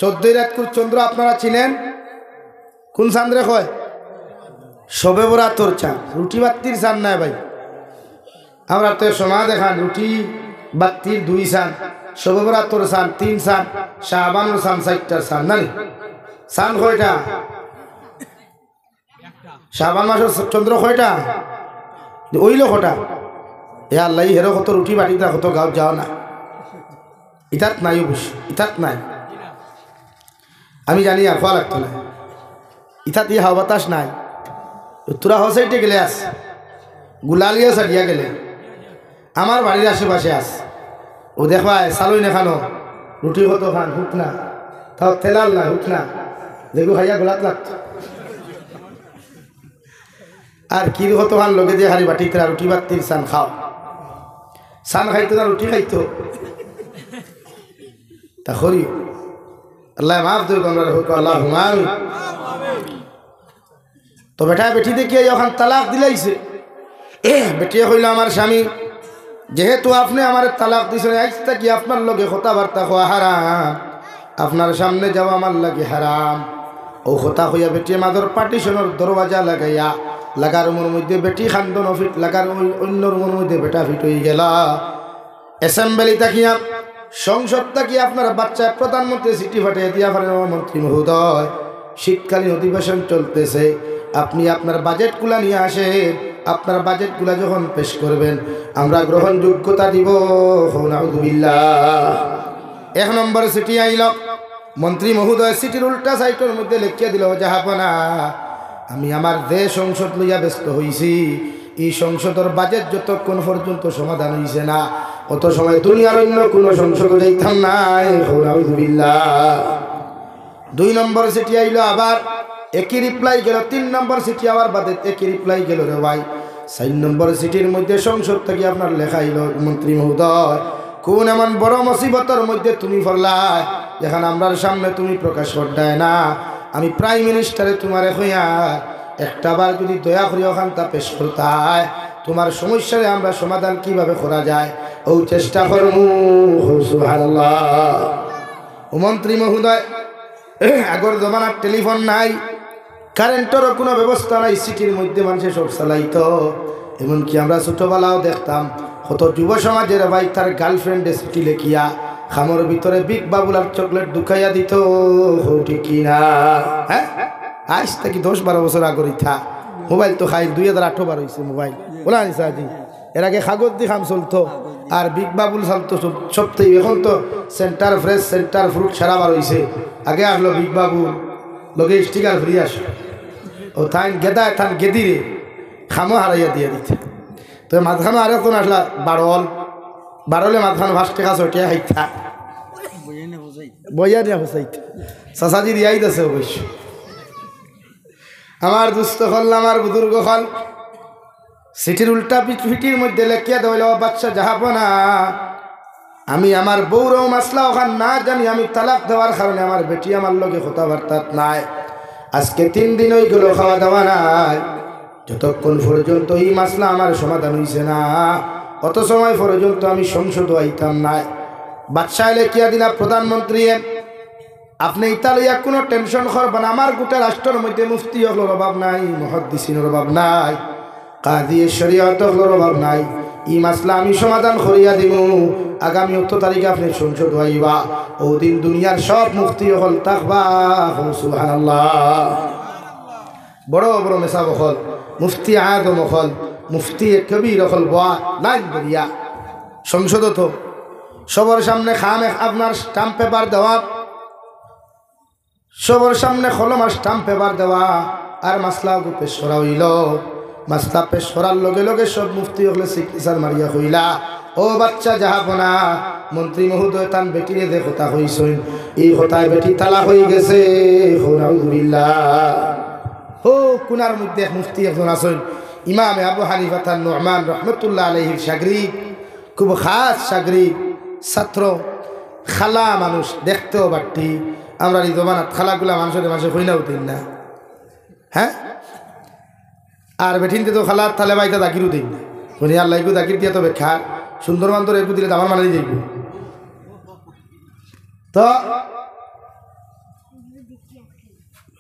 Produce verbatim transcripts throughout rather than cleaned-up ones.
চৌদ্দই রাইতকুর চন্দ্র আপনারা চিনেন? কোন চান্দরে কয়? শবে বরাতর চান। রুটি বাত্তির চান নায় ভাই। আমরা তো সমাজ দেখান রুটি বাত্তির দুই চান, শবে বরাতর চান তিন চান, শাবানর চান চাইরটা চান, না নি? চান কয়টা? শাবান মাসর চন্দ্র কয়টা? অইলো কয়টা? এ আল্লাহ, ই হেরো কত রুটি বাটিতা, কত গাঁওত যাও না। ইতাত নাই অবশ্য, ইতাত নাই। আমি জানি আর কওয়া লাগতো না। ইতাত ই হাওয়া বাতাস নাই। তোরা হসাইটে গেলে আস, গুলালিয়া সারিয়া গেলে, আমার বাড়ির আশেপাশে আস। ও দেখবায়, সালইন এখানো, রুটি কত খান, হুক না। তাও তেলাল না, হুক না। দেখো, খাইয়া গোলাত লাগতো। আর কি কত খান লগে দিয়ে হারি বাটি তারা রুটি বাত্তির চান খাও। চান খাইতো না, রুটি খাইতো। তা করি। আল্লাহ মাফ দেব, আমরা হোক, আল্লাহ হুমায়ুন। তো বেটা বেটি দেখিয়া অখান তালাক দিলাইছে। বেটিয়ে কইল, "আমার স্বামী, যেহেতু আপনে আমারে তালাক দিছইন, আইজ থাকি আপনার লগে কথাবার্তা কওয়া হারাম, আপনার সামনে যাওয়া আমার লাগি হারাম।" অউ কথা কইয়া বেটিয়ে মাদর পার্টিশনর দরওয়াজা লাগাইয়া, লাগা রুমর মধ্যে বেটি কান্দন ফিট, লাগা রুম, অইন্য রুমর মধ্যে বেটা ফিট অইগেলা। অ্যাসেম্বলি থাকিয়া, সংসদ থাকিয়া আপনার বাচ্চায় প্রধানমন্ত্রী চিঠি পাঠাইয়া দিয়া পারেন, "ও মন্ত্রী মহোদয়, শীতকালীন অধিবেশন চলতেছে, আপনি আপনার বাজেটগুলা নিয়া আসেন, আপনার বাজেটগুলা যখন পেশ করবেন, আমরা গ্রহণযোগ্যতা দিব।" কও নাউজুবিল্লাহ। এক নম্বর চিঠি আইল, মন্ত্রী মহোদয় চিঠির উল্টা সাইডর মধ্যে লেখিয়া দিল, "জাহাপনা, আমি আমার যে সংসদ লইয়া ব্যস্ত হইছি, ই সংসদর বাজেট যতক্ষণ পর্যন্ত সমাধান হইছে না, অত সময় দুনিয়ার অন্য কোনো সংসদও যাইতাম নায়।" কও নাউজুবিল্লাহ। দুই নম্বর চিঠি আইল আবার, একই রিপ্লাই গেল। তিন নম্বর চিঠি আবার বাদে একই রিপ্লাই গেল রে ভাই। চাইর নম্বর চিঠির মধ্যে সংসদ থাকি আপনার লেখা আইল, "মন্ত্রী মহোদয়, কোন এমন বড় মুসিবতর মধ্যে তুমি পড়লায়, যেখান আমরার সামনে তুমি প্রকাশ করতায় না? আমি প্রাইম মিনিস্টারে তোমারে কইয়া, একটা বার যদি দয়া করি অখানতা পেশ করতায়, তোমার সমস্যারে আমরা সমাধান কিভাবে করা যায়, অউ চেষ্টা করমু।" কও সুবহানাল্লাহ। ও মন্ত্রী মহোদয়, আগর জমানার টেলিফোন নাই, কারেন্টরও কোনো ব্যবস্থা নাই, চিঠির মধ্যে মানষে সব চালাইতো। এমনকি আমরা ছোটবেলাও দেখতাম, কত যুব সমাজের ভাই তার গার্লফ্রেন্ডে চিঠি লেখিয়া খামর ভিতরে বিগ বাবুল আর চকলেট ঢুকাইয়া দিত। কও ঠিক কি না? হ্যাঁ, আইজ থাকি দশ বারো বছর আগর ইতা। মোবাইল তো খাইল দুই হাজার আঠারো বার হইছে মোবাইল, ওলা আনিসা আজি। এর আগে কাগজ দি কাম চলতো, আর বিগ বাবুল চলতো সব-, সবতেই। এখন তো সেন্টার ফ্রেশ, সেন্টার ফ্রুট সারা বার হইছে। আগে আসলো বিগ বাবুল, লগে স্টিকার ফ্রি আসলো। ও তাইন গেদায় তান গেদিরে খামো হারাইয়া দিয়া দিতে। তো মাঝখানো আরেকজন আসলা বারল, বারলে মাঝখানো পাঁচ টেকা ছয় টেকা খাইতা। বইয়া নিয়া হুসাইতা। চাচাজি রিয়াইত আছে অবশ্য। আমার দুস্ত অকল, আমার বুজুর্গ অকল, চিঠির উল্টা পিঠ-, পিঠির মধ্যে লেখিয়া দেওয়া অইল, "ও বাদশা জাহাপনা, আমি আমার বউরও মাসলা অখান না জানি, আমি তালাক দেওয়ার কারণে আমার বেটি আমার লগে কথাবার্তাত নাই। আজকে তিন দিন অইগেল খাওয়া দাওয়া নাই। যতক্ষণ পর্যন্ত ই মাসলা আমার সমাধান হইছে না, অত সময় পর্যন্ত আমি সংসদও আইতাম নায়।" বাদশায় লেখিয়া দিলা, "প্রধানমন্ত্রী, আপনে ইতা লইয়া কুনু টেনশন করবা না, আমার গোটা রাষ্ট্রর মধ্যে মুফতি অকলর অভাব নাই, মুহাদ্দিসিনর অভাব নাই, কাজী শরিয়ত অকলর অভাব নাই। ই মাসলা আমি সমাধান করিয়া দিমু। আগামী অত তারিখে আপনে সংসদও আইবা, অউ দিন দুনিয়ার সব মুফতি অকল থাকবা।" কও সুবহানাল্লাহ। বড় বড় মেসাব অকল, মুফতি আজম অকল, মুফতি কবির অকল বওয়া লাইন ধরিয়া সংসদত। সবর সামনে খাম এক আপনার স্টাম্প পেপার দেওয়া, সবর সামনে কলম আর স্টাম্প পেপার দেওয়া, আর মাসলা অগু পেশ করা অইল। মাসলা পেশ করার লগে লগে সব মুফতি অকলে সিগনেচার মারিয়া কইলা, "ও বাদশা জাহাপনা, মন্ত্রী মহোদয় তান বেটিরে যে কথা কইছইন, ই কথায় বেটি তালাক অইগেছে।" কও নাউজুবিল্লাহ। হো, কুনার মধ্যে এক মুফতি একজন আছইন, ইমামে আবু হানিফা তান নুমান রহমতুল্লাহ আলাইহির শাগরিদ, খুব খাস শাগরিদ, ছাত্র, কালা মানুষ, দেখতেও বাট্টি। আমরার ই জমানাত কালাগুলা মানষরে মানষে কইনাও দিন না, হ্যাঁ? আর বেটিন্তে তো কালা তালে বাইতা জাকিরও দিন না। মানে আল্লাহ এগু জাকির দিয়া তো বেকার, সুন্দর বান্দর এগু দিলে তো আমার মানাই যাইব। তো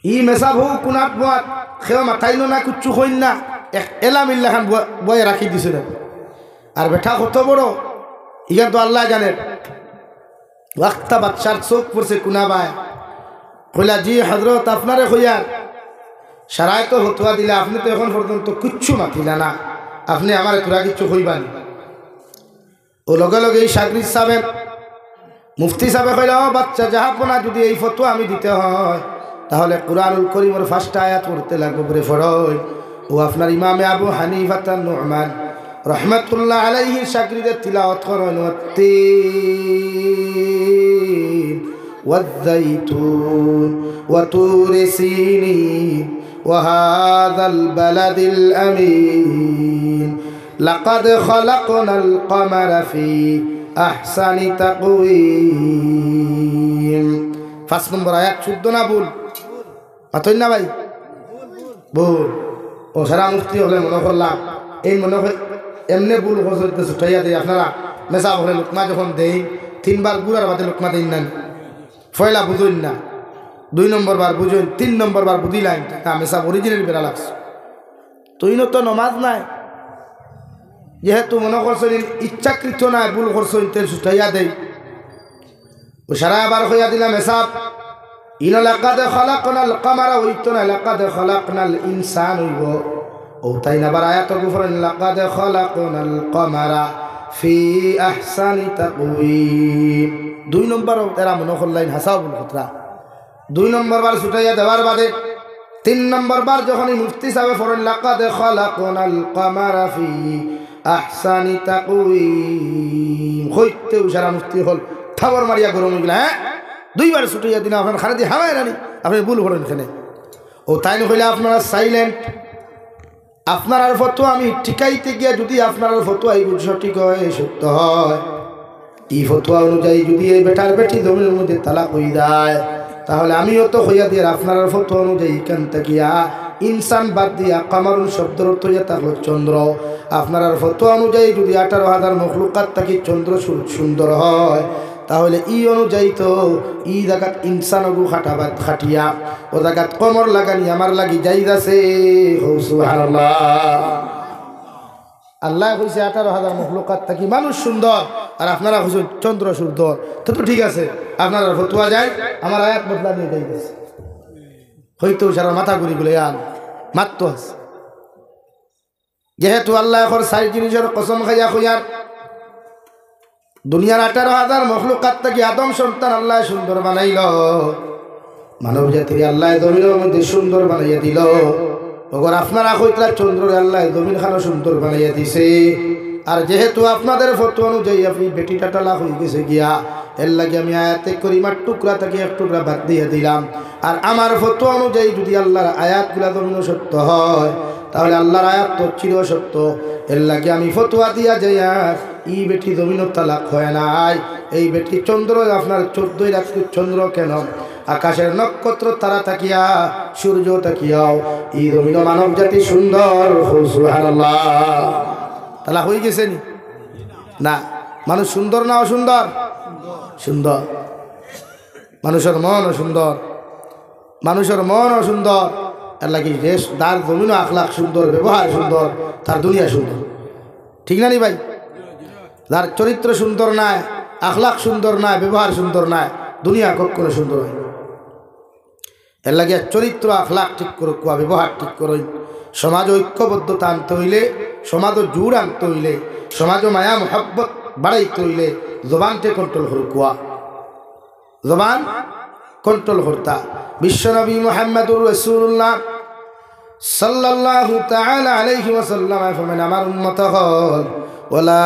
ই মেসাব হউ কুনাত বুয়াত, কেউ মাতাইন না, কুচ্ছু কইন না, এক এলামিল্লা খান বুয়া-, বুয়াই রাখি দিছে না। আর বেটা কত বড়, ইখান তো আল্লায় জানের। ওয়াক্তা বাদশার চউখ পড়ছে কুনা বায়। কইলা, "জি হজরত, আপনারে কইয়ার, সারায় তো ফতুয়া দিলা, আপনে তো এখন পর্যন্ত কুচ্ছু মাতিলা না, আপনে আমারে থুড়া কিচ্ছু কইবা নি?" ও লগে লগে ই শাগরিদ সাবে, মুফতি সাবে কইলা, "ও বাচ্চা জাহাপনা, যুদি এই ফতুয়া আমি দিতে হয়, তাহলে কুরআনুল করিমর পাঁচটা আয়াত পড়তে লাগবো, পড়ে ফড়ইন।" ও আপনার ইমামে আবু হানিফাতান নুমান রহমাতুল্লাহ আলাইহির শাগরিদে তিলাওয়াত করইন, "ওয়াত্তিন ওয়াজ্জাইতুন ওয়া তুরি সিনিন ওয়া হাযাল বালাদিল আমিন।" লাকাদ খালাকনাল কামারা ফি আহসানি তাকওয়িম। পাঁচ নম্বর আয়াত শুদ্ধ না ভুল? মাতইন না ভাই? ভুল। ও সারা মুফতি অকলে মনো করলা, এই মনো করি এমনে ভুল করছইন তে ছুটাইয়া দেই, আপনারা মেসাব অকলে লুকমা যখন দেইন, তিনবার ঘুরার বাদে লুকমা দেইন না নি? পয়লা বুঝইন না, দুই নম্বর বার বুঝইন, তিন নম্বর বার বুঝিলাইন, না, মেসাব original বেড়া লাগছে। তো ইনো তো নমাজ নাই, যেহেতু মনো করছইন ইচ্ছাকৃত নায়, ভুল করছইন, তে ছুটাইয়া দেই। ও সারা আবার কইয়া দিলাম মেসাব, ইনো লাকাদ খালাকনাল কামারা অইতো না, লাকাদ খালাকনাল ইনসান অইবো। ও তাইন আবার আয়াত গু পড়ইন, "লাকাদ খালাকনাল কামারা ফি আহসানি তাকওয়িম।" দুই নম্বর এরা মনো করলাইন হাছাউ ভুল কররা। দুই নম্বর বার ছুটাইয়া দেওয়ার বাদে তিন নম্বর বার যখন ই মুফতি সাবে পড়ইন, "লাকাদ খালাকনাল কামারা ফি আহসানি তাকওয়িম", কইতেউ সারা মুফতি অকল থাবর মারিয়া গরম অইগেলা, "হ্যাঁ, দুইবার ছুটাইয়া দিলাম, আপনার খানেদি হামায় রানি, আপনে ভুল পড়ইন কেনে?" ও তাইন কইলা, "আপনারা silent।" আপনারার ফতুয়া আমি টিকাইতে গিয়া যুদি আপনারার ফতুয়া ইগু সঠিক অয়, সত্য অয়, ই ফতুয়া অনুযায়ী যুদি এই বেটার বেটি জমিনর মধ্যে তালাক অইযায়, তাহলে আমিও তো কইয়া দিয়ার আপনারার ফতুয়া অনুযায়ী ইখান থাকিয়া ইনসান বাদ দিয়া কামারুন শব্দর অর্থ অইয়া থাকলো চন্দ্র। আপনারার ফতুয়া অনুযায়ী যুদি আঠারো হাজার মখলুকাত থাকি চন্দ্র সু-, সুন্দর অয়, তাহলে ই অনুযায়ী তো ই জাগাত ইনসান অগু কাটা বাদ কাটিয়া ও জাগাত কমর লাগানি আমার লাগি জায়েজ আছে। কও সুবহানাল্লাহ। আল্লায় কইছে আঠারো হাজার মখলুকাত থাকি মানুষ সুন্দর, আর আপনারা কইছইন চন্দ্র সুন্দর। তো, তো ঠিক আছে, আপনারার ফতুয়া যাইজ, আমার আয়াত বদলানি জায়েজ আছে। অইতো সারা মাথা ঘুরি গেলে আন মাত্র আছে। যেহেতু আল্লায় অখন চাইর জিনিসর কসম খাইয়া কইয়ার, দুনিয়ার আঠারো হাজার মখলুকাত থাকি আদম সন্তান আল্লায় সুন্দর বানাইলো, মানব জাতিরে আল্লায় জমিনর মধ্যে সুন্দর বানাইয়া দিলো। অগর আপনারা কইতরা চন্দ্ররে আল্লায় জমিন খানো সুন্দর বানাইয়া দিছে। আর যেহেতু আপনাদের ফতোয়া অনুযায়ী আপনি বেটিটা তালাক অইগেছে গিয়া, এরলাগি আমি আয়াতে করিমার টুকরা থাকি এক টুকরা বাদ দিয়া দিলাম। আর আমার ফতোয়া অনুযায়ী যুদি আল্লার আয়াতগুলা জমিনো সত্য হয়, তাহলে আল্লার আয়াত তো চির সত্য। এরলাগি আমি ফতোয়া দিয়া যাইয়ার, ই বেটি জমিনো তালাক হয় নাই, এই বেটি চন্দ্র, আপনার চৌদ্দই রাত্রির চন্দ্র কেন, আকাশের নক্ষত্র তারা থাকিয়া, সূর্য থাকিয়াও ই জমিনো মানব জাতি সুন্দর। কও সুবহানাল্লাহ। তালাক অইগেছে নি? না। মানুষ সুন্দর না অসুন্দর? সুন্দর। মানুষর মনও সুন্দর, মানুষর মনও সুন্দর। এরলাগি দেশ, যার জমিনো আখলাক সুন্দর, ব্যবহার সুন্দর, তার দুনিয়া সুন্দর। ঠিক না নি ভাই? যার চরিত্র সুন্দর নায়, আখলাক সুন্দর নায়, ব্যবহার সুন্দর নায়, দুনিয়া কখনো সুন্দর হয় না। এরলাগি চরিত্র আখলাক ঠিক করউক্কা, ব্যবহার ঠিক করইন। সমাজো ঐক্যবদ্ধতা আনতে অইলে, সমাজো জুড় আনতে অইলে, সমাজো মায়া মহব্বত বাড়াইতে অইলে জবানটা control করউক্কা। জবান control করতা। বিশ্বনবী মুহাম্মাদুর রাসূলুল্লাহ সাল্লাল্লাহু তাআলা আলাইহি ওয়াসাল্লাম ফরমাইন, "আমার উম্মত অকল, ওয়ালা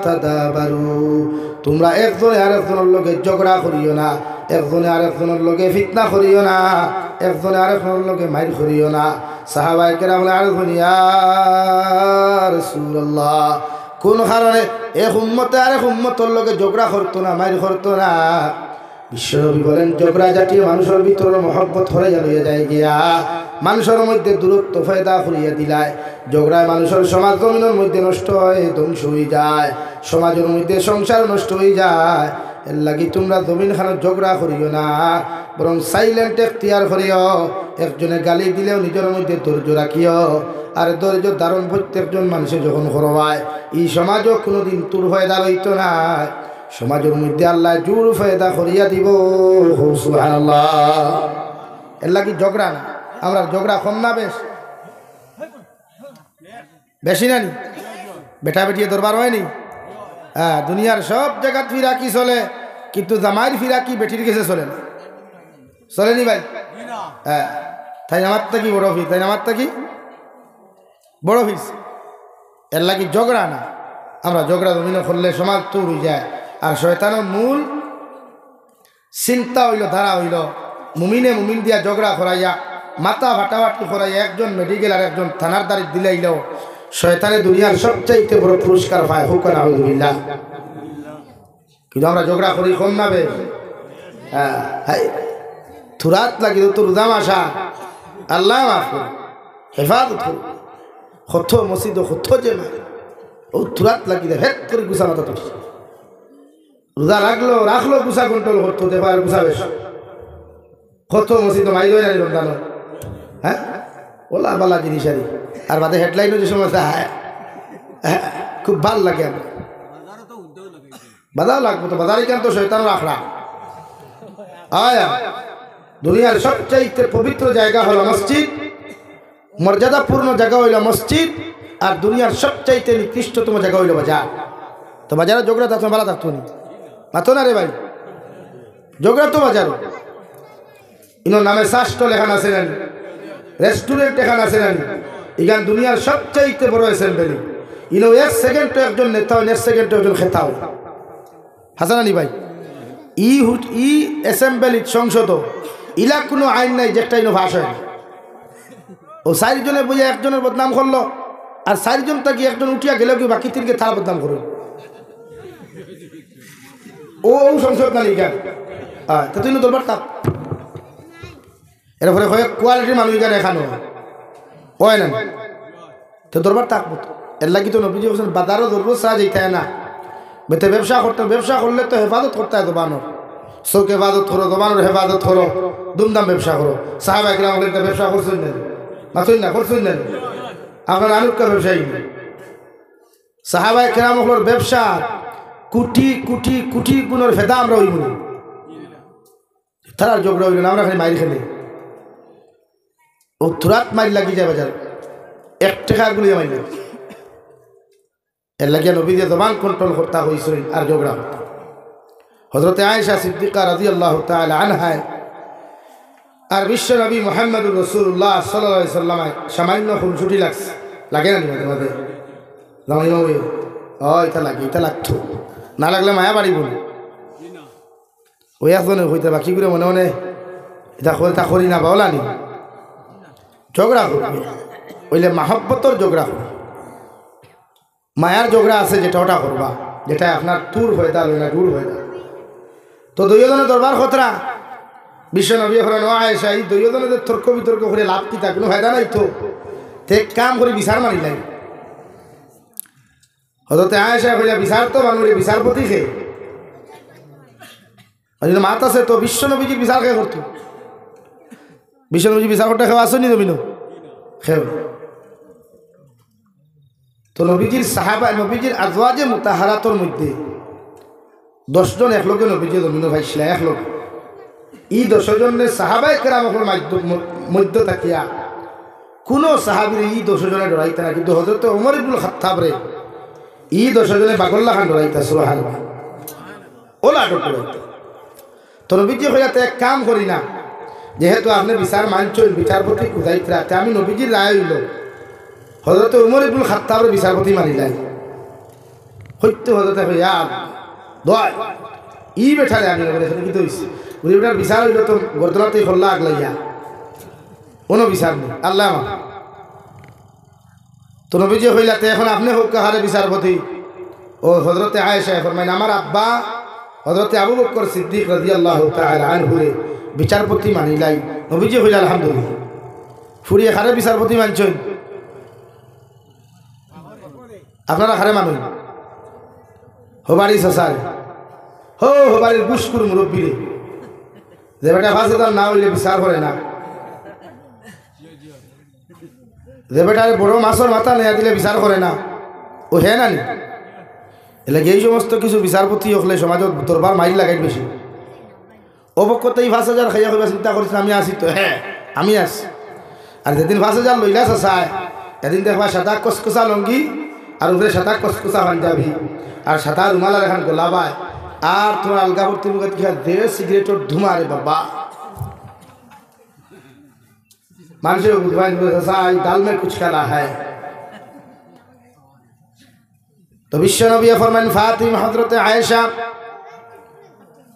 তাদাবারু, তুমরা একজনে আরেকজনর লগে ঝগড়া করিও না, একজনে আরেকজনর লগে ফিতনা করিও না, একজনে আরেকজনর লগে মাইর করিও না।" সাহাবায়ে কেরাম বলে, "আরে কইন, ইয়া রাসূলুল্লাহ, কোন কারণে এক উম্মতে আরেক উম্মতর লগে ঝগড়া করতো না, মাইর করতো না?" বিশ্বনবী বলেন, "ঝগড়াঝাটি মানুষর ভিতরে মহব্বত হরাইয়া লইয়া যায় গিয়া, মানুষর মধ্যে দূরত্ব পয়দা করিয়া দিলায়। ঝগড়ায় মানুষর সমাজ জমিনর মধ্যে নষ্ট হয়, ধ্বংস অইযায়, সমাজর মধ্যে সংসার নষ্ট অইযায়।" এর লাগি তুমরা জমিন খানো ঝগড়া করিও না, বরং silent এখতিয়ার করিও। একজনে গালি দিলেও নিজর মধ্যে ধৈর্য রাখিও, আর ধৈর্য ধারণ প্রত্যেকজন মানুষে যখন করবায়, ই সমাজও কোনোদিন তুর পয়দা লইতো না, সমাজর মধ্যে আল্লায় জুর পয়দা করিয়া দিবো। সুবহানাল্লাহ। এর লাগি ঝগড়া না, আমরার ঝগড়া কম না বেশ? বেশি না নি? বেটা বেটিয়ে দরবার অয় নি? হ্যাঁ, দুনিয়ার সব জাগাত ফিরাকি চলে, কিন্তু জামাইর ফিরাকি বেটির গেছে চলে না। চলে নি ভাই? হ্যাঁ, তাইন আমার থাকি বড় ফির, তাইন আমার থাকি বড় ফির। এর লাগি ঝগড়া না, আমরা ঝগড়া জমিনো করলে সমাজ তুর অইযায়। আর শয়তানর মূল চিন্তা অইলো, ধারা অইলো, মুমিনে মুমিন দিয়া ঝগড়া করাইয়া, মাথা ফাটাফাটি করাইয়া, একজন মেডিকেল আর একজন থানার দাড়ি দিলাইলো, শয়তানে দুনিয়ার সবচাইতে বড় পুরস্কার পায়। কউক্কা নাউজুবিল্লাহ। কিন্তু আমরা ঝগড়া করি কম না বে? হ্যাঁ, হায়। থুরাত লাগি তো রোজা মাসা, আল্লায় মাফ করো, হেফাজত করো। কত মসজিদো কত যে মারে, অউ থুরাত লাগি দে, হেট করি গুছা মাথা তুলছে। রোজা রাখলো, রাখলো, গুছা কন্ট্রোল করতো, দেখো আর গুছা বেশ। কত মসজিদো মাইর অয় না নি রমজানো? হ্যাঁ, ওলা বালা জিনিস আরি। আর বাদে হেডলাইনও যে সময় দেয়, হ্যাঁ, খুব ভালা লাগে আমার। বাজার লাগবো তো, বাজার ইখান তো শয়তানর আখড়া। আয়, আয়। দুনিয়ার সবচাইতে পবিত্র জাগা হলো মসজিদ, মর্যাদাপূর্ণ জাগা অইলো মসজিদ, আর দুনিয়ার সবচাইতে নিকৃষ্টতম জাগা অইলো বাজার। তো বাজারো ঝগড়া থাকতো, বালা থাকতো নি? মাতো না রে ভাই, ঝগড়া তো বাজারো। ইনো নামে চা স্টল এখান আছে না নি? রেস্টুরেন্ট এখান আছে না নি? ইখান দুনিয়ার সবচাইতে বড় অ্যাসেম্বলি। ইনো এক সেকেন্ডো একজন নেতা অইন, এক সেকেন্ডো একজন খেতা অইন। হাছা না নি ভাই? ই হুট-, ই অ্যাসেম্বলিত, সংসদো ইলা কুনু আইন নাই যেটা ইনো পাশ অয় না। অউ চাইরজনে বইয়া একজনর বদনাম করলো, আর চাইরজন থাকি একজন উঠিয়া গেলেগি, বাকি তিনগে তার বদনাম করইন। অউ, অউ সংসদ না নি ইখান? আয়, তে তুই ইনো দরবার থাক। এরপরে কয়েক কোয়ালিটির মানুষ ইখান এখানো অয় না নি? তে দরবার থাকবো তো। এর লাগি তো নবীজি কইছইন, "বাজারো জরুরত ছাড়া যাইতায় না।" বেটা ব্যবসা করতে, ব্যবসা করলে তো হেফাজত করতে অয় জবানর। চউখ হেফাজত করো, জবানর হেফাজত করো, দুমদাম ব্যবসা করো। সাহাবায়ে কেরাম অকলে ইতা ব্যবসা করছইন না নি? মাতইন না, করছইন না নি? আপনারা আনুক্কা ব্যবসায়ী নি? সাহাবায়ে কেরাম অকলর ব্যবসা কুটি কুটি কুটি গুণর ফেদা আমরা অইমু নি। তারার ঝগড়া অইলো না, আমরা খালি মাইর খেলে। অউ থুরাত মাইর লাগি যায় বাজার, এক টেকা গুলিয়া মাইর লাগে। এর লাগিয়া নবীজিয়ে জবান কন্ট্রোল করতা কইছইন, আর ঝগড়া করতা। হযরতে আয়েশা সিদ্দিকা রাদিয়াল্লাহু তাআলা আনহায় আর বিশ্ব নবী মুহাম্মদুর রাসূলুল্লাহ সাল্লাল্লাহু আলাইহি ওয়াসাল্লামে সামান্য খুনসুটি লাগছে, লাগে না নি মাঝে মাঝে? জামাই বাবু, ও, ইটা লাগে, ইটা লাগতো, না লাগলে মায়া বাড়িবো নি। অউ একজনে কইতা, বাকিগুরে মনে মনে ইতা করি, ইতা করি না, বাওলা নি? ঝগড়া করবে, অইলে মহব্বতর ঝগড়া করবে। মায়ার ঝগড়া আছে, যেটা ওটা করবা, যেটা আপনার তুর পয়দা লয় না, জুর পয়দা। তো দুইওজনে দরবার খতরা, বিশ্ব নবীয়ে ফরমাইন, "ও আয়েশা, ই দুইওজনে যে তর্ক বিতর্ক করি লাভ কিতা? কুনু ফায়দা নাই তো। তে এক কাম করি, বিচার মানিলাই।" হযরতে আয়েশায় কইলা, "বিচার তো মানুরে, বিচারপতি কে?" আর যদি মাত আছে তো বিশ্ব নবীজির বিচার কে করতো? বিশ্ব নবীজির বিচার করতে কেউ আছইন নি জমিনো? কেউ। তো নবীজির সাহাবা, নবীজির আজওয়াজে মুতাহারাতর মধ্যে দশ জন একলগে নবীজি জমিনো পাইছিলা, একলগে। ই দশ জনে সাহাবায়ে কেরাম অকলর মাধ্য-, ম-, মধ্য থাকিয়া কুনু সাহাবীরে ই দশ জনে ডরাইতা না, কিন্তু হযরতে ওমর ইবনুল খাত্তাবরে ই দশ জনে বাঘর লাখান ডরাইতা, সুবহানাল্লাহ। ওলা ডরাইতা। তো নবীজি কইলা, "তে এক কাম করি না, যেহেতু আপনে বিচার মানছইন, বিচারপতি খুজাইতরা, তে আমি নবীজির রায় অইলো হযরতে ওমর ইবনুল খাত্তাবরে বিচারপতি মানিলাই।" হইতে হযরতে কইয়া, "দোয়াই, ই বেটারে আমি লগে দেখে কিতা অইছে? ওই বেটার বিচার অইলো তো গর্দনাতে খল্লা আগলাইয়া, কোনো বিচার নাই, আল্লাহ আমার।" তো নবীজি কইলা, "তে এখন আপনে কউক্কা কারে বিচারপতি?" ও হযরতে আয়েশায় ফরমাইন, "আমার আব্বা হযরতে আবু বকর সিদ্দিক রাদিয়াল্লাহু তাআলা আনহুরে বিচারপতি মানিলাই।" নবীজি কইলা, "আলহামদুলিল্লাহ।" ফুড়িয়ে কারে বিচারপতি মানছইন? আপনারা কারে মানইন? হবাড়ি চাচারে। ও বাড়ির ঘুষখুর মুরব্বিরে, যে বেটা পাঁচ হাজার না অইলে বিচার করে না, যে বেটারে বড় মাছর মাথা নিয়া দিলে বিচার করে না, ও হে না নি? এর লাগি এই সমস্ত কিছু বিচারপতি অকলে সমাজত দরবার মাইর লাগাইর বেশি। ও পক্ষতে এই পাঁচ হাজার খাইয়া কইবা, "চিন্তা করিস না, আমি আছি তো।" হ্যাঁ, আমি আছি। আর যেদিন পাঁচ হাজার লইলা চাচায়, এদিন দেখবা সাদা কচকচা লুঙ্গি, আর উপরে সাদা কচকচা পাঞ্জাবি, আর সাদা রুমাল আর এখান গোলাবায়, আর তুমার আলগা পড়তে মুখে কি যে সিগারেটর ধুমা রে বাবা। মানুষে বুঝবাইন, "চাচা, এই ডাল মে কুছ কালা হ্যায়।" তো বিশ্বনবী ফরমাইন, ফাতিমা, হযরতে আয়েশা,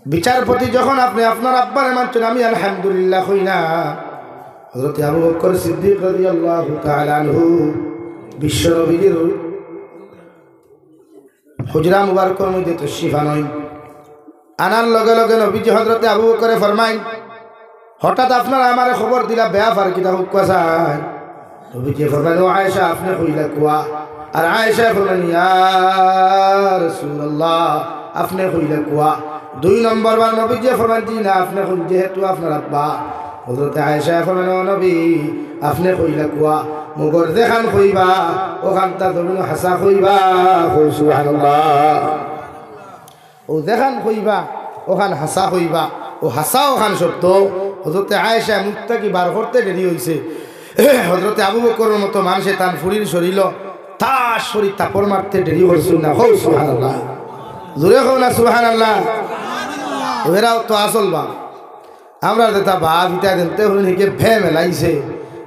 বিচারপতি যখন আপনে আপনার আব্বারে মানছইন, আমি আলহামদুলিল্লাহ কই না। হযরতে আবু বকর সিদ্দিক রাদিয়াল্লাহু তাআলা আনহু বিশ্বনবীজির হুজরা মুবারকর মধ্যে তশরিফ আনইন। আনার লগে লগে নবীজি হযরতে আবু বকরে ফরমাইন, "হঠাৎ আপনারা আমারে খবর দিলা, বেয়াপার কিতা কউক্কা চাই?" নবীজি ফরমাইন, "ও আয়েশা, আপনে কইলা কুয়া।" আর আয়েশায় ফরমাইন, "ইয়া রাসূলুল্লাহ, আপনে কইলা কুয়া।" দুই নম্বর বার নবীজি ফরমাইন, "জি না, আপনে কইন, যেহেতু আপনার আব্বা।" হযরতে আয়েশায় ফরমাইন, "ও নবী, আপনে কইলা কুয়া, মগর যেখান কইবা, ওখানতা জমিনো হাছা কইবা।" কও সুবহানাল্লাহ। ও যেখান কইবা, ওখান হাছা কইবা। ও হাছা ওখান সত্য। হযরতে আয়েশা মুখ থাকি বার করতে দেরি অইছে। হযরতে আবু বকরর মতো মানষে তান ফুড়ির শরীলো ঠাস করি থাপড় মারতে দেরি করছইন না। কও সুবহানাল্লাহ। জোরে কও না সুবহানাল্লাহ। এরাও তো আসল বাপ। আমরা যেতা বাপ, ইতা দেনতে হুনইন হিকে ভে মেলাইছে,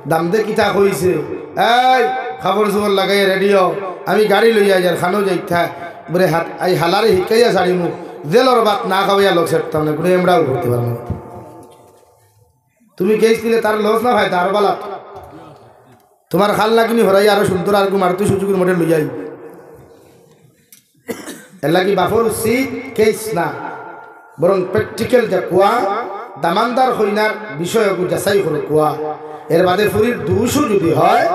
দাম দে কিতা কইছে, "এই, কাপড় চোপড় লাগাইয়া রেডি অও, আমি গাড়ি লইয়া যাইয়ার খানো যাইতায়, বুলে হাত, এই হালারে হিকাইয়া ছাড়িমু, জেলর ভাত না খাওয়াইয়া লগ ছাড়তাম না, কুনু এমরাও করতে পারবো না।" তুমি কেস দিলে তার লস না ফায়দা, আরো বালা। তুমার খাল নাগিনি হরাইয়া আরো সুন্দর আর গু মারুতি সুজুকির মডেল লইয়া আইবো। এর লাগি বাপর উচিত কেস না, বরং প্র্যাকটিক্যাল যা কুয়া, দামান্দার কইনার বিষয়গু যাচাই করো কুয়া। এর বাদে ফুড়ির দুষও যদি হয়,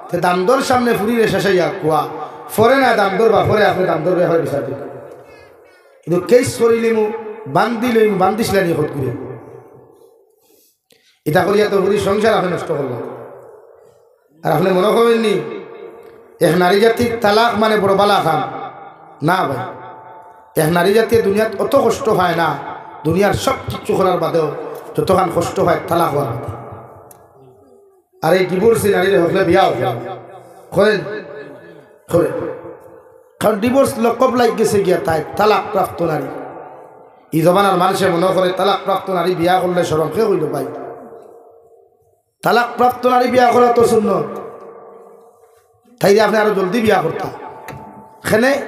তে দামদর সামনে ফুড়িরে শেষাইয়া কুয়া। ফরে না দামদর বাপরে, আপনে দামদর ব্যাপারে বিচার দিবা। কিন্তু কেস করিলিমু, বান্দি লইমু, বান্দিস লানি হত করে। ইতা করিয়া তো ফুড়ির সংসার আপনে নষ্ট করলা। আর আপনে মনো করইন নি, এক নারী জাতির তালাক মানে বড় বালা কাম। না ভাই, এক নারী জাতিয়ে দুনিয়াত অত কষ্ট পায় না, দুনিয়ার সব কিচ্ছু করার বাদেও যতখান কষ্ট পায় তালাক অওয়ার বাদে। আর এই ডিভোর্সি নারীরে হকলে বিয়াও করে। করেন? করেন। কারণ ডিভোর্স লকব লাগি গেছে গিয়া তাইর, তালাক প্রাপ্ত নারী। ই জমানার মানষে মনো করে তালাক প্রাপ্ত নারী বিয়া করলে শরম। কে কইলো ভাই? তালাক প্রাপ্ত নারী বিয়া করা তো সুন্নত, তাইলে আপনে আরো জলদি বিয়া করতা। কেনে?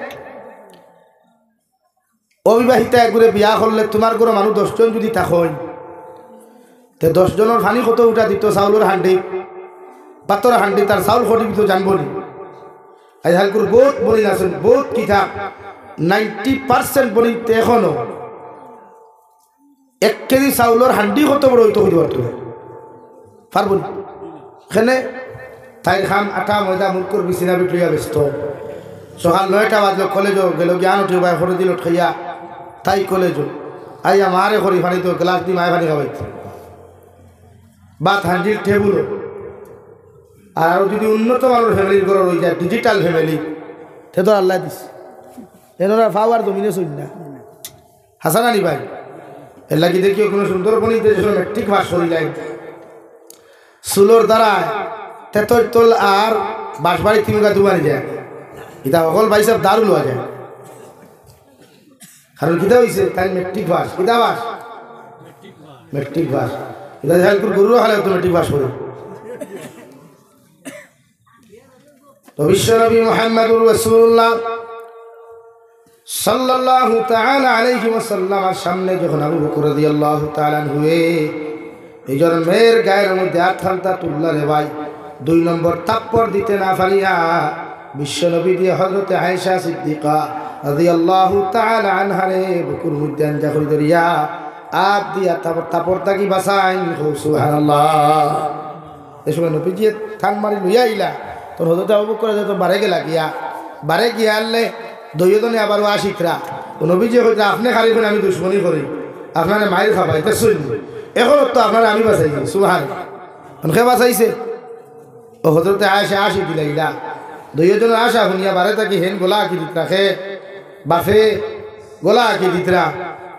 অবিবাহিতা এগুরে বিয়া করলে তুমার ঘরো মানুষ দশ জন যদি থাকইন, তে দশ জনর পানি কত উঠা দিতো চাউলর হান্ডি, ভাতর হান্ডি, তার চাউল কত দিতো জানবো নি? আইজকালকুর বউত বইন আছইন, বউত কিতা, নাইনটি পার্সেন্ট বইন তে এখনো এক কেজি চাউলর হান্ডি কত বড় অইতো কইতে পারতো না। পারবো নি? কেনে? তাইর কাম আটা ময়দা মুরকুর বিছিনা বিট লইয়া ব্যস্ত। সকাল নয়টা বাজলো, কলেজো গেলো, জ্ঞান উঠে ভাই ফটো দিল খাইয়া, তাই কলেজো আইয়া মারে করি পানি তো গ্লাস দি মায়ে পানি খাওয়াইতো। ভাত হান্ডির টেবুলো। আর আরো যদি উন্নত মানর ফ্যামিলির ঘরো অই যায়, ডিজিটাল ফ্যামিলি, তে তো আল্লায় দিছে। এনরার পাওয়ার জমিনে চইল না। হাছা না নি ভাই? এর লাগি দেখিও কুনু সুন্দর বইন ইন্টারন্যাশনাল মেট্রিক পাস করিলাইন। চুলর দ্বারা তেতর তল আর বাঁশবাড়ি তিনগা দুবানি যায়। ইতা হকল ভাই সাহেব দারু লওয়া যায়। কারণ কিতা অইছে? তাইন মেট্রিক পাস। কিতা পাস? Matric pass. ইতা যে হালকুর গরুর হালে তো মেট্রিক পাস করে। তো বিশ্বনবী মুহাম্মাদুর রাসূলুল্লাহ সাল্লাল্লাহু তাআলা আলাইহি ওয়াসাল্লামর সামনে যখন আবু বকর রাদিয়াল্লাহু তাআলা আনহু এ নিজর মেয়ের গায়ের মধ্যে আতখানতা তুললা রে ভাই, দুই নম্বর থাপ্পড় দিতে না পারিয়া বিশ্বনবী দিয়া হযরতে আয়েশা সিদ্দিকা রাদিয়াল্লাহু তাআলা আনহারে বুকুর মধ্যে আঞ্জা করি ধরিয়া আত দিয়া থাপ্পড়, থাপ্পড় থাকি বাঁচাইন। কও সুবহানাল্লাহ। এ সময় নবীজিয়ে টান মারি লইয়া আইলা, তখন হযরতে আবু বকর রাদিয়াল্লাহু তাআলা বারে গেলা গিয়া, বারে গিয়া আনলে দুইওজনে আবার আশিকরা। ও নবীজিয়ে কইতরা, "আপনে খালি কইন আমি দুশমনি করি, আপনারে মাইর খাবাই, দেখছইন নি? অখন তো আপনারে আমি বাঁচাইছি।" সুবহান। অখন কে বাঁচাইছে? ও হযরতে আয়েশা আশি দিলাইলা। দুইওজনর আশা হুনিয়া বারে থাকি হেন গলা আকি দিতরা, কে বাফে গলা আকি দিতরা।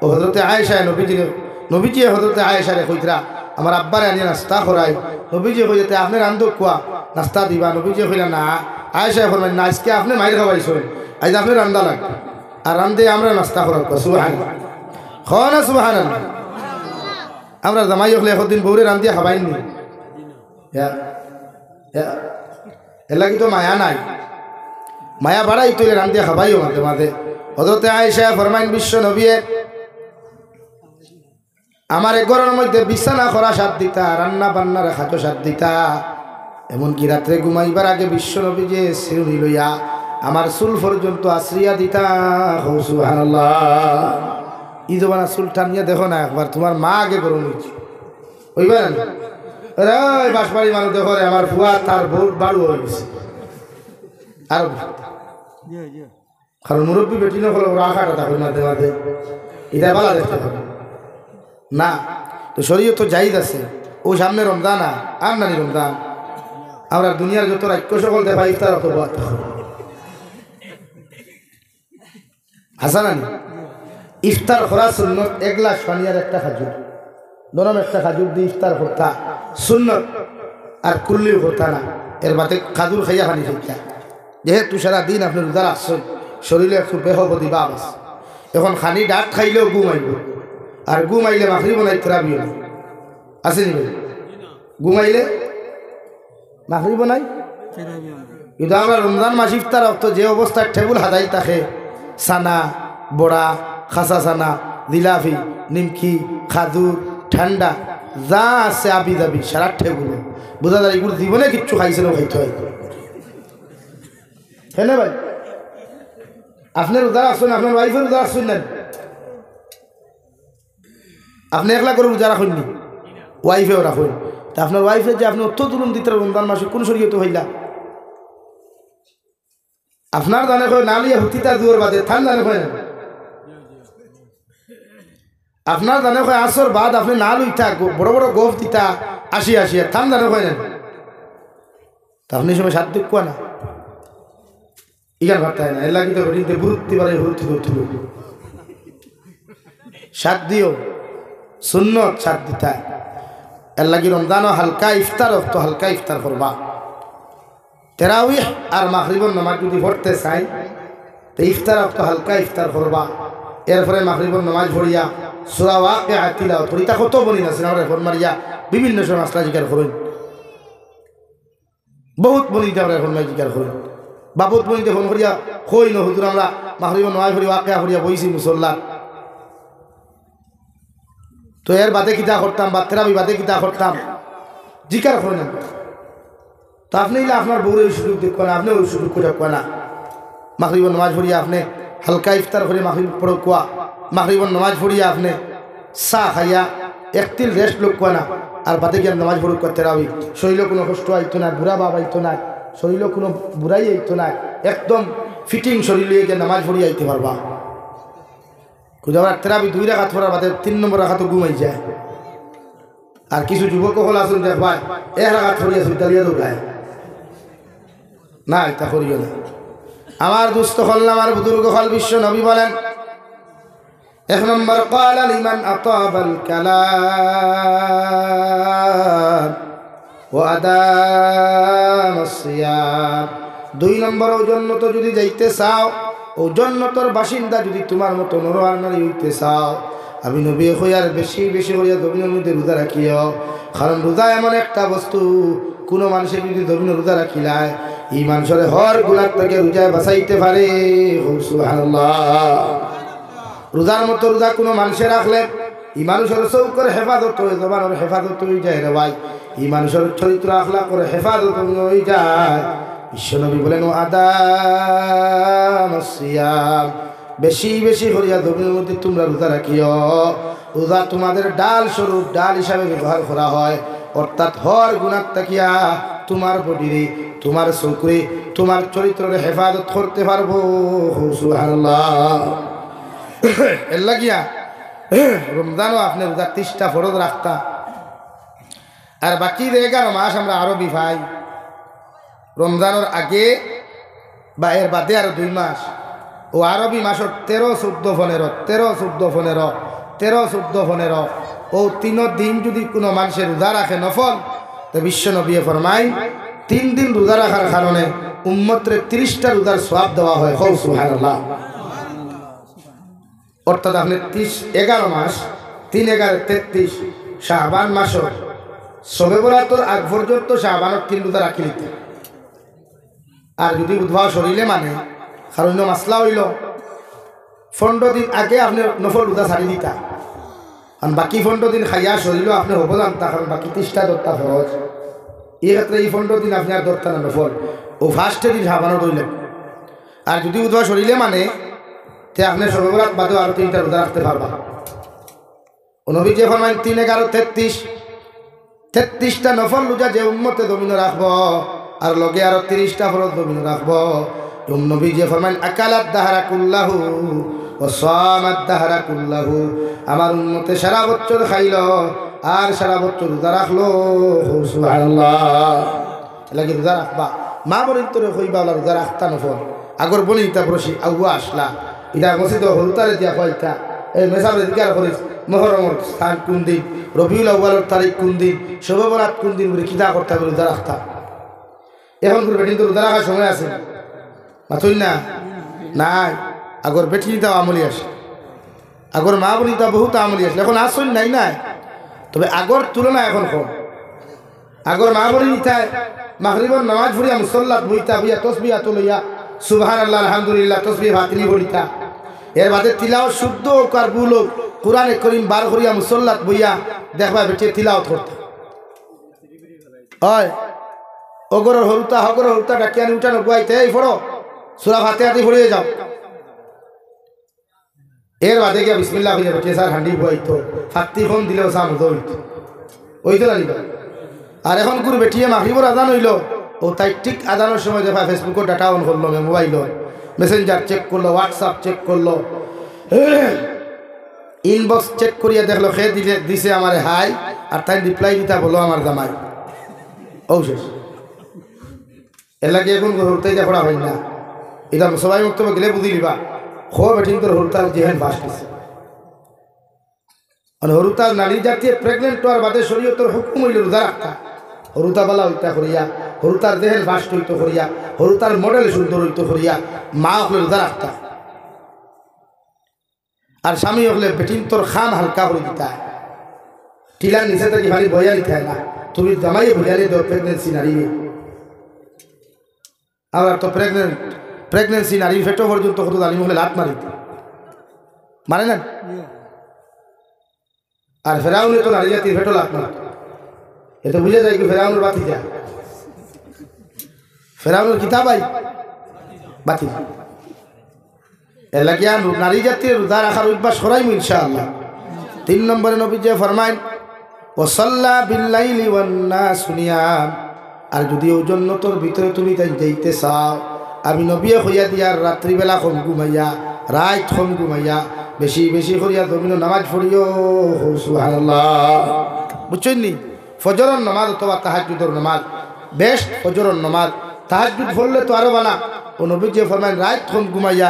ও হযরতে আয়েশা নবীজিরে, নবীজিয়ে হযরতে আয়েশারে কইতরা, "আমার আব্বারে আনিয়া নাস্তা করাই।" নবীজিয়ে কইতরা, "আপনে রান্ধউক্কা, নাস্তা দিবা।" নবীজিয়ে কইলা, "না।" আয়েশায় ফরমাইন, "না, আইজকে আপনে মাইর খাবাইছইন, আইজ আপনে রান্ধা লাগবো।" আর রান্ধে আমরা নাস্তা করার কথা। সুবহানাল্লাহ। কও না সুবহানাল্লাহ। আমরা জামাই অকলে একদিন বউরে রান্ধিয়া খাবাইন নি? ইয়া, ইয়া। এর লাগি তো মায়া নাই। মায়া বাড়াইতো অইলে রান্ধিয়া খাবাইও মাঝে মাঝে। হযরতে আয়েশা ফরমাইন, "বিশ্ব নবীয়ে আমারে ঘরর মধ্যে বিছানা করা সাথ দিতা, রান্না বান্নার কাজো সাথ দিতা, এমনকি রাত্রে ঘুমাইবার আগে বিশ্ব নবীজিয়ে চিরুনি লইয়া আমার চুল পর্যন্ত আছড়িয়া দিতা।" কও সুবহানাল্লাহ। ই জমানার চুল টানিয়া দেখো না একবার, তুমার মা আগে গরম অইছে। অইবা না? আরে, ওই বাঁশবাড়ি মানুষ দেখো রে, আমার ফুয়া তার বউর বারো অইছে। আর কারণ মুরব্বি বেটিন অকল ওরা আখাটা থাকে মাঝে মাঝে, ইটা বালা দেখতে পারে না। তো শরীয়তো জায়েজ আছে, ও সামনে রমজান আর, আর নানি রমজান, আমরা দুনিয়ার যত রাক্ষস অকল দেখা ইফতার অত বওয়াত। হাছা নানি? ইফতার করা সুন্নত, এক গ্লাস পানি আর একটা খাজুর। নরম একটা খাজুর দি ইফতার করতা সুন্নত, আর কুল্লিও করতা না। এর বাদে খাজুর খাইয়া পানি খাইতা। যেহেতু সারা দিন আপনে রোজা রাখছইন, শরীলো একটু বেহবদি ভাব আছে। অখন খানি ডাট খাইলেও ঘুম আইবো, আর ঘুম আইলে মাগরিবো নাই, তেরাবিও নাই। আছে নি ভাই? ঘুম আইলে মাগরিবো নাই। কিন্তু আমরা রমজান মাস ইফতার অক্ত যে অবস্থায় টেবুল হাজাইল থাকে, চানা, বড়া, কাচা চানা, জিলাপি, নিমকি, খাজুর, ঠান্ডা, যা আছে আবি যাবি সারা টেবুলো। বুঝা যায় ইগুর জীবনে কিচ্ছু খাইছে না, খাইতো অয়। কেনে ভাই? আপনে রোজা রাখছইন, আপনার ওয়াইফে রোজা রাখছইন না? আপনে একলা করে রোজা রাখইন নি? ওয়াইফেও রাখইন। তে আপনার ওয়াইফে যে আপনে অত জুলুম দিতরা রমজান মাসো, কুন শরীয়তো পাইলা? আপনার জানে কয় না লইয়া হুতিতা জুহর বাদে, তান জানে কয় না। আপনার জানে কয় আছর বাদ আপনে না লইতা, গ-, বড় বড় গফ দিতা, আসি আসি, তান জানে কয় না। তে আপনে ই সময় সাথ দিউক্কা না। ইখান পারতায় না, এর লাগি তো বেটিন্তে বুরুত্তি বাড়াই হুরুত্তি করতে অইবো। সাথ দিও, সুন্নত সাথ দিতায়। এর লাগি রমজানো হালকা ইফতার অক্ত হালকা ইফতার করবা। তেরাবিহ আর মাগরিবর নামাজ যুদি পড়তে চাই, তে ইফতার অক্ত হালকা ইফতার করবা। এরপরে মাগরিবর নামাজ পড়িয়া সূরা ওয়াকিয়া তিলাওয়াত করি। তা কত বনিন আছে, আমরা ফোন মারিয়া বিভিন্ন সময় মাসলা জিকার করইন। বউত বনিন্তে আমরারে ফোন মারি জিকার করইন। বা বউত বনিন্তে ফোন করিয়া কইন, "হুজুর, আমরা মাগরিবর নামাজ পড়ি, ওয়াকিয়া পড়িয়া বইছি মুসল্লাত। তো এর বাদে কিতা করতাম, বা তেরাবি বাদে কিতা করতাম?" জিকার করইন। তে আপনে ইলা আপনার বউরে ওই সুযোগ দিউক্কা না, আপনে ওই সুযোগ করি দিউক্কা না। মাগরিবর নামাজ পড়িয়া আপনে হালকা ইফতার করি মাগরিব পড়উক্কা, মাগরিবর নামাজ পড়িয়া আপনে চা খাইয়া এক তিল rest লউক্কা না, আর বাদে গিয়া নামাজ পড়উক্কা তেরাবি। শরীলো কুনু কষ্ট আইতো না, বুড়া ভাব আইতো না, শরীলো কুনু বুড়াই আইতো না, একদম fitting শরীল লইয়া গিয়া নামাজ পড়িয়া আইতে পারবা। কিন্তু আবার তেরাবি দুই রাকাত পড়ার বাদে তিন নম্বর রাকাতো ঘুমাই যায়। আর কিছু যুবক অকল আছইন দেখবায়, এক রাকাত পড়িয়া সুইতালিয়া দৌড়ায়। না, ইতা করিও না। আমার দোস্ত অকল, আমার বুজুর্গ অকল, বিশ্ব নবী বলেন, এক নম্বর, قال لمن أطاب الكلام وأدام الصيام। দুই নম্বর, অউ জন্নতো যুদি যাইতে চাও, অউ জন্নতর বাসিন্দা যুদি তুমার মতো নরনারী অইতে চাও, আমি নবীয়ে কইয়ার বেশি বেশি করিয়া জমিনর মধ্যে রোজা রাখিও। কারণ রোজা এমন একটা বস্তু, কুনু মানষে যুদি জমিনো রোজা রাখিলায়, ই মানষরে হর গুনাহ থাকি রোজায় বাঁচাইতে পারে। কও সুবহানাল্লাহ। রোজার মতো রোজা কুনু মানষে রাখলে ই মানষর চউখর হেফাজত অয়, জবানর হেফাজত অইযায় রে ভাই, ই মানষর চরিত্র আখলাকর হেফাজত অইযায়। বিশ্বনবী বলেন, "ওয়া আদামা সিয়াম।" বেশি বেশি করিয়া জমিনর মধ্যে তুমরা রোজা রাখিও। রোজা তোমাদের ঢাল স্বরূপ, ঢাল হিসাবে ব্যবহার করা হয়, অর্থাৎ হর গুনাহ থাকিয়া তোমার বডিরে, তোমার চউখরে, তোমার চরিত্ররে হেফাজত করতে পারবো। কও সুবহানাল্লাহ। এর লাগিয়া রমজানও আপনে রোজা তিরিশটা ফরজ রাখতা। আর বাকি যে এগারো মাস আমরা আরবি পাই, রমজানর আগে বা এর বাদে আরো দুই মাস, ও আরবি মাসর তেরো, চৌদ্দ, পনেরো, তেরো, চৌদ্দ, পনেরো, তেরো, চৌদ্দ, পনেরো, ও তিন দিন যদি কোনো মানুষে রোজা রাখে নফল, তো বিশ্ব নবী ফরমাইন, তিন দিন রোজা রাখার কারণে উম্মতরে তিরিশটা রোজার সওয়াব দেওয়া হয়। কও সুবহানাল্লাহ। অর্থাৎ আপনে তিরিশ, এগারো মাস, তিন এগারো তেত্রিশ, শাবান মাসর শবে বরাতর আগ পর্যন্ত শাবানর তিন রোজা রাখি নিতে। আর যদি বুধবার শরীরে মানে, কারণ অন্য মাসলা অইল, পনেরো দিন আগে আপনে নফল রোজা ছাড়ি দিতা, আর বাকি পনেরো দিন খাইয়া শরীরও আপনে হব জানতা, কারণ বাকি তিরিশটা ধরতা ফরজ। এই ক্ষেত্রে এই পনেরো দিন আপনে আর ধরতা না নফল, ও ফার্স্টে দিন শাবানও ধরলেন। আর যদি বুধবার শরীরে মানে, তে আপনে শবে বরাত বাদেও আরো তিনটা রোজা রাখতে পারবা। ও নবীজি ফরমাইন, তিন এগারো তেত্রিশ, তেত্রিশটা নফল রোজা যে উম্মতে জমিনো রাখবো, আর লগে আরো তিরিশটা ফরজ জমিনো রাখবো, ও নবীজি ফরমাইন, আকালাত দাহরা কুল্লাহু ও সামাত দাহরা কুল্লাহু, আমার উম্মতে সারা বছর খাইল আর সারা বছর রোজা রাখলো। কও সুবহানাল্লাহ। এর লাগি রোজা রাখবা। মা বইন তোরে কইবা, ওলা রোজা রাখতা নফল। আগর বইন ইতা পড়শি আউয়া আসলা, ইতা মসজিদো হুরুতারে দিয়া কইতা, এই মেসাবে জিকার করিস, মহরমর স্থান কোন দিন, রবিউল আউয়ালর তারিখ কোন দিন, শবে বরাত কোন দিন, বলে কিতা করতা, রোজা রাখতা। এখন করে বেটিন তো রোজা রাখার সময় আছে? মাতইন না? নাই। আগর বেটিন ইতা আমলি আছে। আগর মা বইন ইতা বহুত আমলি আছিল, এখন আছইন নাই নাই, তবে আগর তুলনায় এখন কম। আগর মা বইন ইতায় মাগরিবর নামাজ পড়িয়া মুসল্লাত বইতা, বইয়া তসবিহ আতো লইয়া সুবহানাল্লাহ, আলহামদুলিল্লাহ, তসবিহ ফাতিনি পড়িতা। এর বাদে তিলাওয়াত শুদ্ধ অউক আর ভুল অউক, কোরআনে করিম বার করিয়া মুসল্লাত বইয়া দেখবা বেটিয়ে তিলাওয়াত করতা। অয়, অগরর হুরুতা, হগরর হুরুতা ডাকিয়া আনি উঠানো, গুয়াইতে, "এই পড়ো, সূরা ফাতিহা দি পড়িয়া যাও।" এর বাদে গিয়া বিসমিল্লাহ কইয়া বেটিয়ে চার হান্ডি বওয়াইতো, ফাত্তি কম দিলেও চা মজা অইতো। অইতো না নি বা? আর এখন গুর বেটিয়ে মাগরিবর আজান অইলো, ও তাই ঠিক আজানর সময় দেখবা Facebook-ও data on করলো, মোবাইলো Messenger check করলো, WhatsApp check করলো, inbox check করিয়া দেখলো, কে দিলে, দিছে আমারে হাই, আর তাই reply দিতা বলো আমার জামাই। ও শেষ। এর লাগি এখন হুরুতাইন ইতা পড়া অয় না। ইতা সবাই মক্তবে গেলে বুঝি লিবা। খো বেটিন্তর হুরুতার জেহেন ফাস্ট অইছে। মানে হুরুতার নারী জাতিয়ে pregnant অওয়ার বাদে শরীয়তর হুকুম অইলো রোজা রাখতা। হুরুতা বালা অইতা করিয়া, হুরুতার জেহেন ফাস্ট অইতো করিয়া, হুরুতার model সুন্দর অইতো করিয়া, মা অকলে রোজা রাখতা। আর স্বামী অকলে বেটিন্তর কাম হালকা করি দিতা। টিলার নিচে থাকি পানি বইয়া নিতা না, তুমি জামাইয়ে বইয়া নিতে pregnancy নারীরে। আবার তো pregnant, pregnancy নারীর পেটো পর্যন্ত কত জালিম অকলে লাত মারি, মারে না? আর ফেরাউনে তো নারী জাতির পেটো লাত মারে। এতে বুঝা যায় কি ফেরাউনর ভাতিজা, ফেরাউনর কিতা ভাই, ভাতিজা। এর লাগিয়া নারী জাতির রোজা রাখার অভ্যাস করাইমু ইনশাআল্লাহ। তিন নম্বরে নবীজি ফরমাইন, "ওয়াসাল্লা বিল্লাইলি ওয়ান্নাসু নিয়াম।" আর যদি অউ জন্নতর ভিতরে তুমি তাই যাইতে চাও, আমি নবীয়ে কইয়া দিয়ার রাত্রিবেলা কম ঘুমাইয়া, রাইত কম ঘুমাইয়া, বেশি বেশি করিয়া জমিনো নামাজ পড়িও। কও সুবহানাল্লাহ। বুঝছইন নি? ফজরর নামাজ অথবা তাহাজ্জুদর নামাজ, বেস্ট ফজরর নামাজ। তাহাজ্জুদ পড়লে তো আরো বালা। ও নবীজি ফরমাইন, রাইত কম ঘুমাইয়া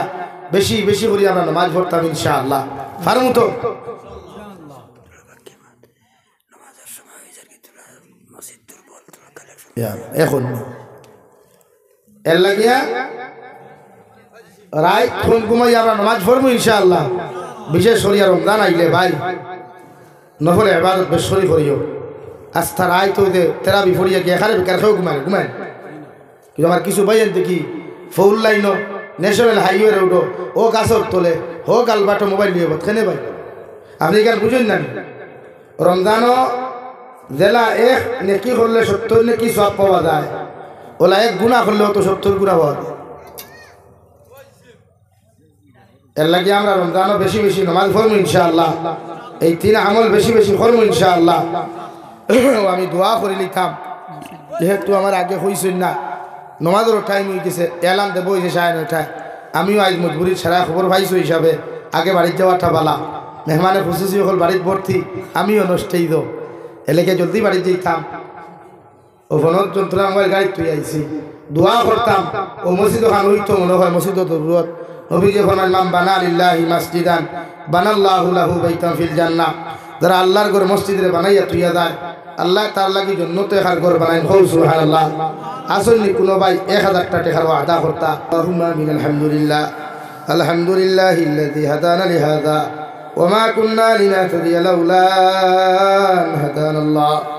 বেশি বেশি করি আমরা নামাজ পড়তাম ইনশাআল্লাহ। পারমু তো? ইয়া, এখন এর লাগিয়া রাইত কম ঘুমাইয়া আমরা নামাজ পড়মু ইনশাআল্লাহ। বিশেষ করিয়া রমজান আইলে ভাই, নফল ইবাদত বেশ করি করিও। আস্তা রাইত অইতে তেরাবি পড়িয়া গিয়া এখানে বেকার কেউ ঘুমায়, ঘুমায়। কিন্তু আমার কিছু ভাইয়াইন দেখি ফোর লাইনো, ন্যাশনাল হাইওয়ে রোডো, ও গাছর তলে, হো গালবাটো মোবাইল নিয়ে বত কেনে ভাই? আপনে ইখান বুঝইন না নি? রমজানো যেলা এক নেকি করলে সত্তর নেকি সওয়াব পাওয়া যায়, ওলা এক গুনা করলেও তো সত্তর গুনা পাওয়া যায়। এর লাগি আমরা রমজানো বেশি বেশি নামাজ পড়মু ইনশাআল্লাহ। এই তিন আমল বেশি বেশি করমু ইনশাআল্লাহ। আমি দোয়া করি নিতাম, যেহেতু আমার আগে কইছইন না, নামাজর টাইম অই গেছে, এলান দেবো অইছে সাড়ে নয়টায়। আমিও আইজ মজবুরি ছাড়া খবর পাইছো হিসাবে আগে বাড়িত যাওয়াটা বালা। মেহমানে খুসুসি অকল বাড়িত ভর্তি, আমিও নষ্টেই দো। এলাকে জলদি বাড়িত যাইতাম। ও ফোনর যন্ত্র আমার গাড়িত থুই আইছি। দোয়া করতাম, ও মসজিদ ওখান হইতো মনে হয়, মসজিদ জরুরত। নবীজি ফরমাইন, "মান বানা লিল্লাহি মাসজিদান, বানাল্লাহু লাহু বাইতান ফিল জান্নাহ।" যারা আল্লাহর ঘর মসজিদরে বানাইয়া থুইয়া যায়, আল্লাহ তার লাগি জন্নতে এখার ঘর বানাইন। কও সুবহানাল্লাহ। আসল নি কোনো ভাই এক হাজারটা টেকার ওয়াদা করতা। আল্লাহুম্মা আমিন। আলহামদুলিল্লাহ। الحمد لله الذي هدانا لهذا وما كنا لنهتدي لولا أن هدانا الله.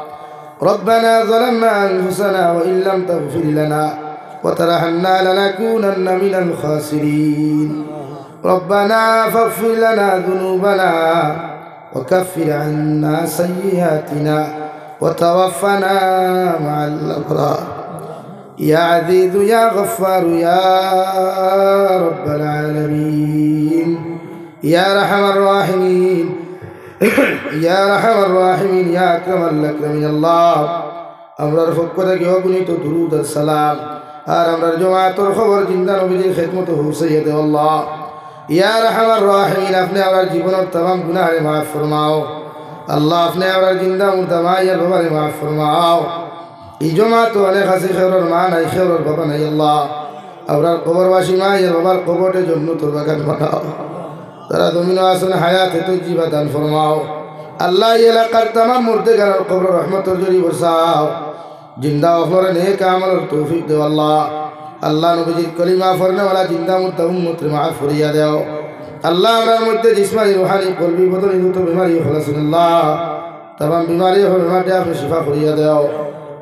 ربنا ظلمنا أنفسنا وإن لم تغفر لنا وترحمنا لنكونن من الخاسرين. ربنا فاغفر لنا ذنوبنا وكفر عنا سيئاتنا وتوفنا مع الأبرار. يا عزيز يا غفار يا رب العالمين. يا أرحم الراحمين. يا أرحم الراحمين، يا أكرم الأكرمين. আল্লাহ, আমরার পক্ষ থাকি অগণিত দুরূদ আর সালাম, আর আমরার জমাতর খবর জিন্দা নবীজির খেদমতো পৌঁছাইয়া দেও আল্লাহ। ইয়া আরহামার রাহিমিন, আপনে আমরার জীবনর তামাম গুনাহরে মাফ ফরমাও। আল্লাহ, আপনে আমরার জিন্দা মুর্দা মা আর বাবারে মাফ ফরমাও। ই জমাতো অনেক আছে, কেউরর মা নাই, কেউরর বাবা নাই। আল্লাহ, আমরার কবরবাসী মা আর বাবার কবররে জন্নতর বাগান বানাও। যারা জমিনো আছইন, হায়াতে তৈয়্যিবা দান ফরমাও। আল্লাহ, ই এলাকার তামাম মুর্দেগানর কবরো রহমতর ঝড়ি বরসাও। জিন্দা অকলরে নেক আমলর তৌফিক দেও আল্লাহ। আল্লাহ, নবীজির কলিমা পড়নেওয়ালা জিন্দা মুর্দা উম্মতরে মাফ করিয়া দেও। আল্লাহ, আমরার মধ্যে জিসমানি, রুহানি, কলবি, বদনি যত বেমারি অকল আছইন আল্লাহ, তামাম বেমারি অকল বেমাররে আপনে শিফা করিয়া দেও।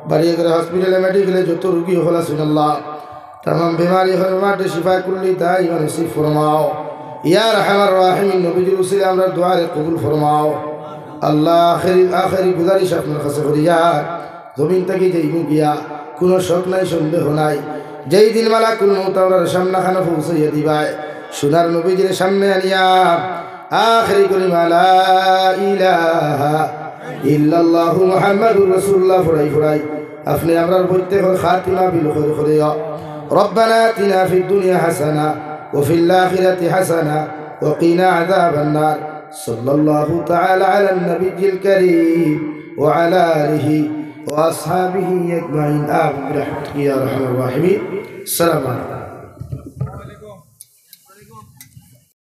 বাড়ি ঘরে, হসপিটালে, মেডিকেলে যত রুগী অকল আছইন আল্লাহ, তামাম বেমারি অকল বেমাররে শিফা কুল্লি দাইমা নসিব ফরমাও। ইয়া আরহামার রাহিমিন, নবীজির উসিলায় আমরার দোয়ারে কবুল ফরমাও। আল্লাহ, আখেরি, আখেরি গুজারিশ আপনার কাছে করিয়ার, জমিন থাকি যাইমু গিয়া, কুনু শক নাই, সন্দেহ নাই, যেই দিন মালাকুল মউত আমরার সামনাখানো পৌঁছাইয়া দিবায়, সোনার নবীজির সামনে আনিয়া আখেরি কলিমা লা ইলাহা ইল্লাল্লাহু মুহাম্মাদুর রাসূলুল্লাহ পড়াই পড়াই আপনে আমরার প্রত্যেকর খাতিমা বিল খৈর করিও। ربنا آتنا في الدنيا حسنة وفي الآخرة حسنة وقنا عذاب النار. صلى الله تعالى على النبي الكريم وعلى آله وأصحابه أجمعين. آمين برحمتك يا أرحم الراحمين. السلام عليكم.